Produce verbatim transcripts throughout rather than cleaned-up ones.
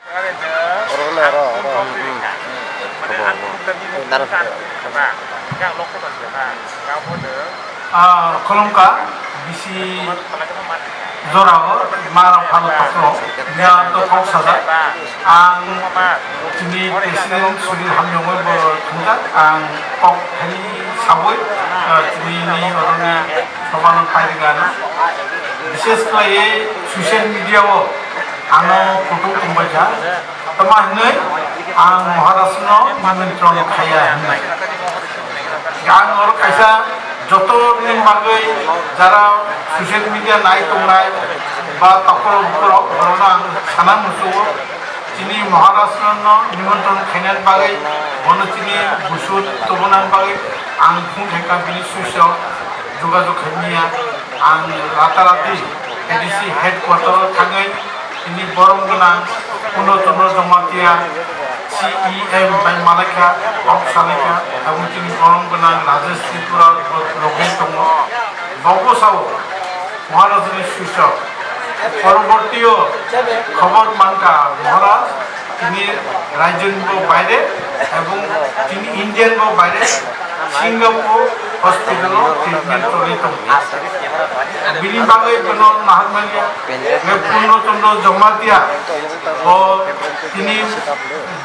Ah, khulumkha, bisi jorao ma rok phano tokhno, ya to kok sajak. Ang chini president Sudhir Hamyongwi bo thungjak, ang kok thani sawi, ah, chini ni oroni sobano pairigana. Bishes khlaiwi social media o ano kutung tongbaikha. Tama hinwi ang Maharaj no nimantron khaiya hinwi. Ang oro kaisa joto ni bagwi jara social media nai tongnai ba takoro bukurok borokno ang sana musugo. Chini Maharaj no nimantron khainani bagwi bono chini busu tubunani bagwi ang phone khaikha bini swisao jogajog khaimya ang ratarati A D C headquarter o thangwi Chini borom gwnang Purno Chandra Jamatia C E M bai malaikha, kok salaikha, abo chini borom gwnang Rajesh Tripura rogwi tongo. Bobo sao, Maharaj ni swisok. Porobortio khobor mankha Maharaj, tini rajyoni bo baire ebong tini Indian bo baire Singapore hospital o treatment choli tongo. Bini bagwi bono naharmanya, Purno Chandra Jamatia, bo tini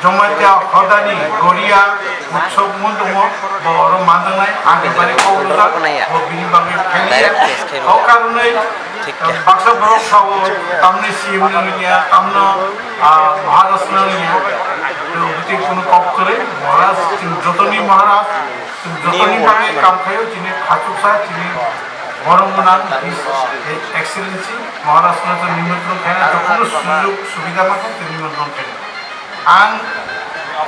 Jamatia hodani Goria Utsav mondongo, bo oro manjaknai, age bari kok rwjak, bo bini bagwi phailiya. O karonwi, baksa borok sao, tamni C M no liya, tamno, ah, Maharaj no liya. Bwtwi kunu kok kwrwi, Maharaj, chwng jotoni Maharaj, chwng jotoni bagwi kam khaio, chini khachuksa, chini borom gwnang, His Excellency Maharaj no chwng nimantron khaina, jokhon sujog subida mano chwng nimantron khaina. Ang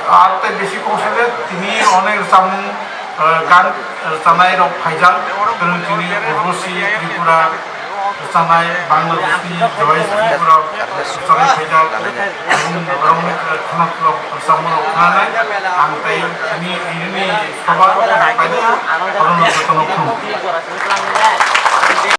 ar tei bisi kok sale tini onek rwchapmung, eh, gan rwchanai rok phaijak, kwrwng tini Urbosi Tripura rwchanai, Bangladesh ni Joyce Tripura rwchanai phaijak, ang borokni khwna rwchapmung rok khwnanai, ang tei tini ini soba paina, borokno jotono khulum.